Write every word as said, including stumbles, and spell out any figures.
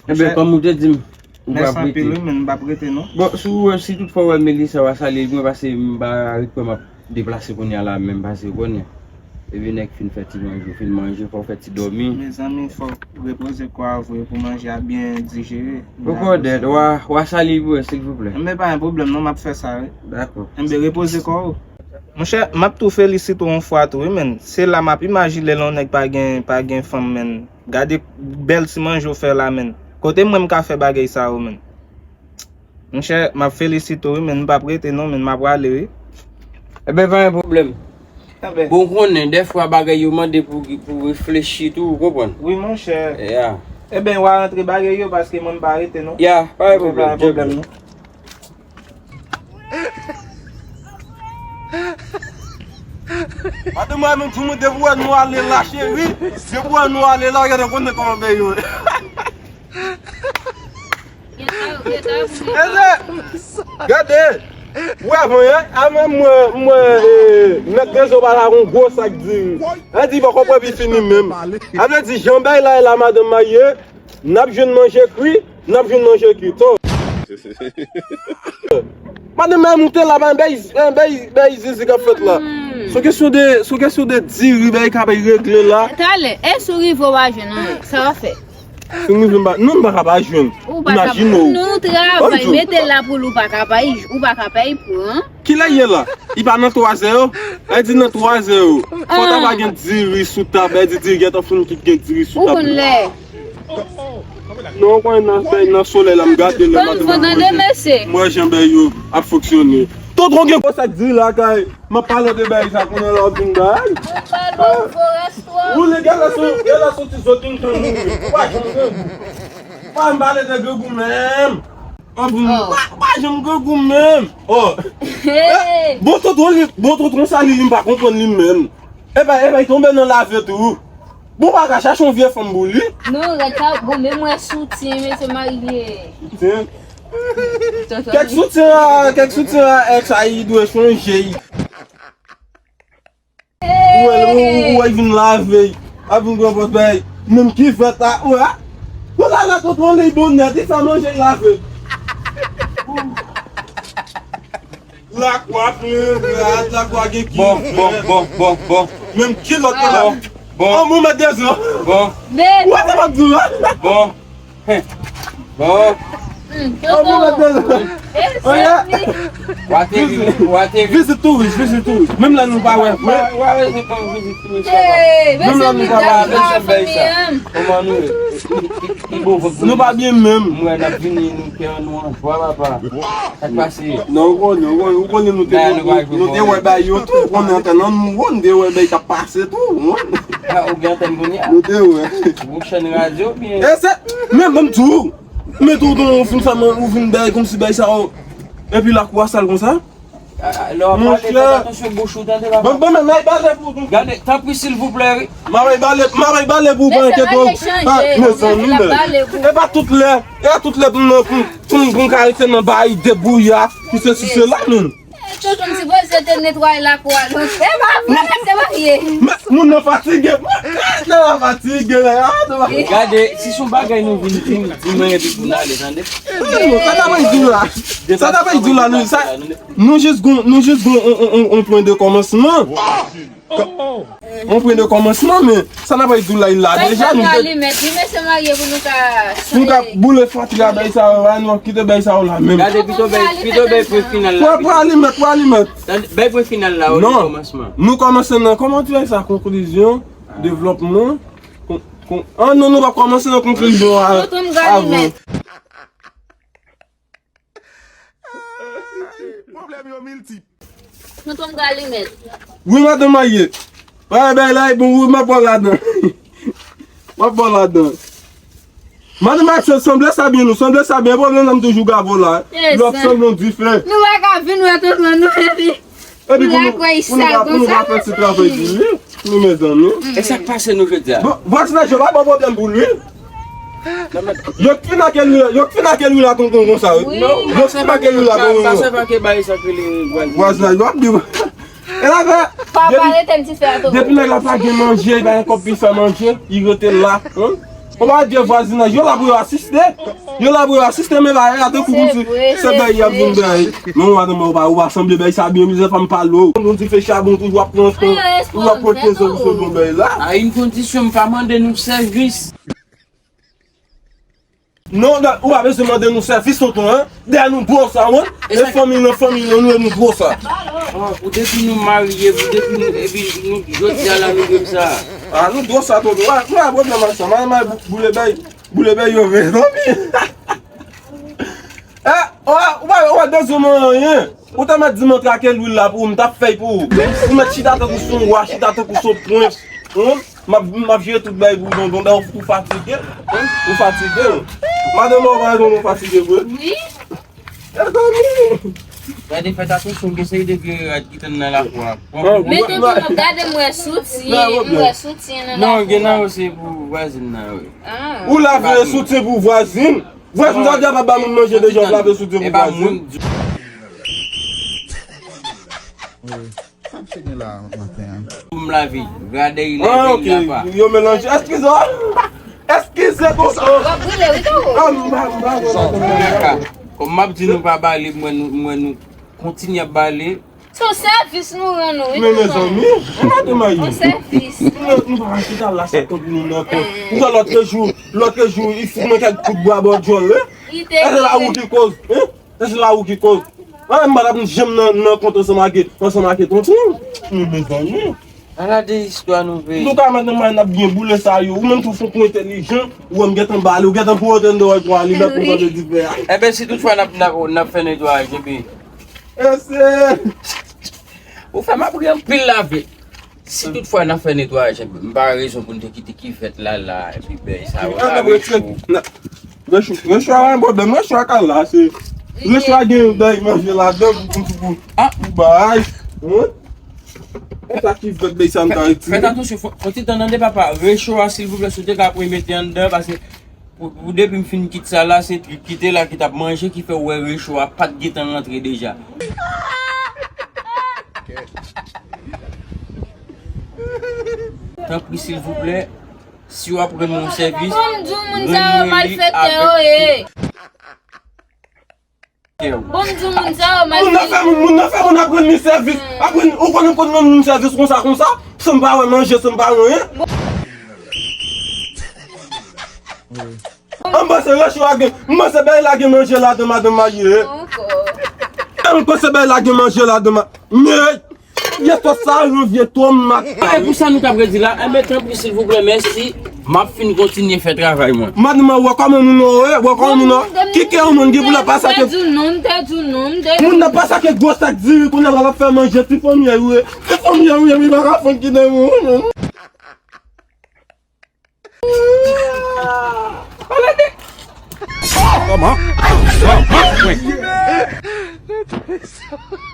Enben, kòm ou te di m, ou p ap rete. Mèsi anpil, wi, men m p ap rete, non. Bon, si w wè, si toutfwa w wè Melissa, w a salye l pou mwen, paske m pa ret kwè m ap deplase kounye a la menm, paske w konnen. Epi nèg fin fè ti manje, w fin manje, fò w fè ti dòmi. Mezanmi, fò w repoze kò a vre pou manje a byen dijere. Poko dèt, w a, w a salye l pou mwen, silvouplè. Men pa gen pwoblèm, non, m ap fè sa, wi. Dakò. Enben, repoze kò w. Monchè, m ap tou felisite w yon fwa tou, wi, men. Se la m ap imajine lè yon nèg pa gen, pa gen fanm, men. Gade bèl ti manje w fè la, men. Kote mwen m ka fè bagay sa yo, men? Monchè, m ap felisite w, wi, men m p ap rete non, men m ap prale, wi. Enben, pa gen pwoblèm. Enben. Bon, w konnen, dèfwa bagay yo mande pou, pou reflechi tou, ou konprann? Wi, monchè. Ya. Enben, w a rantre bagay yo, paske mwen m pa rete non. Ya, pa gen pwoblèm, pa gen pwoblèm non. Madanm mwen menm di mwen depi w wè nou ale la, cheri. Depi w wè nou ale la, gade konnen kòman bagay yo ye. Eze, gade. Ou wè avan yè, avan mwen, mwen, e, mèt de zo pa la yon gwo sak diri. Sa di poko pran pi fini menm. A vle di jan bagay la ye la, madanm mwen ye. N ap jwenn manje kri, n ap jwenn manje kri. To. Madanm mwen moute la, bay, bay, bay, bay zizi k ap fèt la. Hmm. Sou kesyon de, sou kesyon de diri, bay, ka bay regle la. Talè, e si w rive w pa jwenn anyen, sa w ap fè? Si m rive m pa, non, m pa ka pa jwenn. Ou pa ka pa. Imajine w. Nou travay, mete l la pou l, ou pa ka pa, ou pa ka pa pran. Kilè l ye la? Li pa nan twazè yo? Li di nan twazè yo. Fò ta pa gen diri sou tab. Li di diri gentan fin kit gen diri sou tab. Ou konn lè. Non, w konnen nan fèy, nan solèy la, m gade lè madanm mwen. M wè jan bagay yo ap fonksyone. Tonton gen gwo sak diri lakay. M ap pale de bagay sa konnen lè w ap vin bay. Ou le gade sou, gade sou ti zòt yon tan nou. W pa janm gen. W pa janm pale de grangou menm. An pou m pa, pa janm grangou menm. Oh. Bon tonton li, bon tonton sa li, li m pa konprann li menm. Epa, epa, li tonbe nan lave tou. Bon, pa ka chache yon vye fanm pou li. Non, rèd sa, bon, men mwen soutyen, mesye marye. Soutyen? Kèk soutyen a, kèk soutyen a, èks a, li dwe chanje. Ou wè, ou, ou wè, vin lave. A vin pran pòz bay. Menm kivèt la, ou wè. Ou la, la, tonton, li bon nèt, li fè manje, li lave. Lakwa plen rad, lakwa gen kivèt. Bon, bon, bon, bon, bon. Menm kilòt la. Bon, bon. An, mwen mèt dezan. Bon. Ou wè sa m ap di w la? Bon. Bon. An bon, mèt dezòd. Oye. Wa te rive, wa te rive. Vizit touris, vizit touris. Menm lè nou pa wè vre. Wa, wa, se pa vizit touris, sa va. Menm lè nou pa wè vre. Kòman nou ye? Nou pa byen menm. M wè n ap vini, nou kè nou an jwa, papa. Sa k pase? Non, ou konnen, ou konnen, ou konnen nou te, nou, nou te wè bay yo tou, ou konnen antann nan nou, nou te wè bay k ap pase tou, ou konnen. Ah, ou gen antèn kounye a? Nou te wè. Ou chèn radyo, byen? E se, men, ban m di w, men tonton, ou fin fè m, ou fin bay kòmsi bay sa, o. Epi lakou a sal konsa? Ah, lè w ap pale, fè atansyon bouch ou, tande, papa. Ban, ban, men, men, bale pou tou. Gade, tanpri, silvouplè, wi. M a bay bale, m a bay bale pou ou, pa enkyete w. Ah, mezanmi, men. E pa tout lè, e pa tout lè pou m, pou m, pou m, pou m ka rete nan bay debouya, pou se si se la, menm. Tonton m sipoze te netwaye lakou a, non? E pa vre, se marye. Men, moun nan fatige. Moun nan fatige. Ah, non. Gade, si se yon bagay nou vin di, di mwen epi pou n ale, tande? Non, non, sa ta bay di w la. Sa ta bay di w la, nou, sa, nou jis gon, nou jis gon on, on, on, on pwen de kòmansman. On pwen de kòmansman, men sa n ap di w la, li la deja, nou te, pou nou ka boule fatra bay sa yo, nou ap kite bay sa yo la menm. Gade, pito bay, pito bay pwen final la. Pwen, pwen alimèt, pwen alimèt. Tande, bay pwen final la, o, nan kòmansman. Nou kòmanse nan, kòman ti bay sa, konklizyon, devlòpman, kon, kon, ah non, nou p ap kòmanse nan konklizyon a, avan. Pwoblèm yo miltip. Tonton m ka alimèt. Wi, madanm marye. Bagay la e bon, wi, m ap ba w ladan. M ap ba w ladan. Madanm marye, sanble sa byen, nou, sanble sa byen, pwoblèm nan m toujou gade w la. Lè w ap sanble yon dife. Nou pa ka vin wè tonton nou, epi, epi pou nou, pou nou ka, pou nou ka fè ti travay pou li, nou, mezanmi. E sa k pase nou jodi a? Bon, vwazinaj yo pa ba w pwoblèm pou li. Yo k fin ak Elwila, yo k fin ak Elwila tonton konsa, wi. Yo k fin ak Elwila tonton konsa. Vwazinaj, w ap di. E la fè, depi, depi nèg la pa gen manje, li pa gen kòb pou fè manje, li rete la, hein? Ou pa di vwazinaj, yo la pou yo asiste. Yo la pou yo asiste, men bagay la tankou se vre, se bagay y ap vin bay. Men ou madanm, ou pa, ou pa sanble bay sa byen, mizè fanm pale w. Yon dife chabon toujou ap pran tan, ou ap pote se pou se bon bagay la. A yon kondisyon, m pa mande nou sèvis. Non, non, ou pa bezwen mande nou sèvis, tonton, en. Dèyè nou gwo sa, wi. E fanmi nan fanmi nan, nou, nou gwo sa. Oh, pou depi nou marye, pou depi nou, epi nou, jodi a la, nou dwe sa. Ah, nou gwo sa, tonton. Mwen, mwen, pwoblèm ak sa. Mwen, mwen, boule bay, boule bay, yo, men, zanmi. Eh, ou pa, ou pa bezwen mwen anyen. Ou te mèt di mwen trake lwil la pou ou, m t ap fè l pou ou. Ou mèt chita tankou se yon wa, chita tankou se yon prens. Hum? M ap, m ap jere tout bagay pou ou, tonton, dayè ou fatige. Hum? Ou fatige. Madanm, ou pa tonton fatige vre? Wi. Mezanmi. Gade, fè atansyon, gen seri de vye rad ki tann nan lakou a. Men tonton, gade m wè soutyen, m wè soutyen nan lakou a. Non, gen nan yo se pou vwazin nan, wi. Ou lave soutyen pou vwazin? Vwazin sa deja pa ba moun manje deja, w ap lave soutyen pou vwazin. Sa m te gen la maten an? Pou m lave, gade li lave, li lava. Yo melanje. Eskize w. Eskize, tonton. W ap boule, wi, tonton. Ah, m pa, m pa, m pa, m pa. Kòm m ap di nou pa bale, m wè nou, m wè nou kontinye ap bale. Se yon sèvis nou rann ou, wi, tonton. Men, mezanmi, ou pa te mayi. Yon sèvis. Nou, nou pa ka chita la, sa tankou nou nan kont. Ou wè lòtrejou, lòtrejou, li fout mwen kèk kout bwa bò djòl, wi. Li te. E se la ou ki koz, hein? E se la ou ki koz. Mwen menm m pa t ap janm nan, nan kont ansanm ak, ansanm ak tonton. Men, mezanmi. Ala de istwa nou veye. Nou ka mete mwen n ap byen boule sa yo. Ou menm tou fon kou entèlijan. Ou wè m gentan bale, ou gentan pote m dèyè kwa li lòt pou tande dife a. Enben, si toutfwa n ap, n ap, n ap fè netwayaj, enben. Ese. Ou fè m ap ri anpil lave. Si toutfwa n ap fè netwayaj, enben, m pa wè rezon pou n te kite kivèt la, la, epi bèy sa yo. Rechwa, rechwa pa yon pwoblèm. Rechwa ka la, se. Rechwa gen bèy manje ladan pou, pou, pou, pou bay. Hein? E sa ki fèt bèy sa m ta retire. Fèt atansyon, fò, fò ti tan tande papa. Rechwa, silvouplè, si w te ka ap remete anndan, paske pou, pou depi m fin kit sa la, se trip ki te la ki t ap manje, ki fè w wè rechwa pa t gentan rantre deja. Tanpri, silvouplè, si w ap rann mwen sèvis, rann mwen li avèk tout kè w. Bon, m di w, moun sa yo mal. Moun nan fè moun, moun nan fè moun ap rann li sèvis. Ap rann, ou konnen konn rann moun sèvis konsa, konsa? San m pa wè manje, san m pa wè anyen. M panse rechwa gen, m panse bèy la gen manje ladan, madanm marye. M panse bèy la gen manje ladan, ma, men. Vye sòs sa, yon vye tomat. E pou sa nou t ap redi la, enben, tanpri, silvouplè, mèsi. M ap fin kontinye fè travay mwen. Madanm, wè kòman moun nan, wè, wè kòman moun nan. Ki kè yon moun ki pou la pa sa ke. Moun nan pa sa ke gwo sak diri, kounye a l ap fè manje, ti fanmi a, wi. Ti fanmi a, wi, wi, pa ka fon ki nan moun. Kòman? Kòman?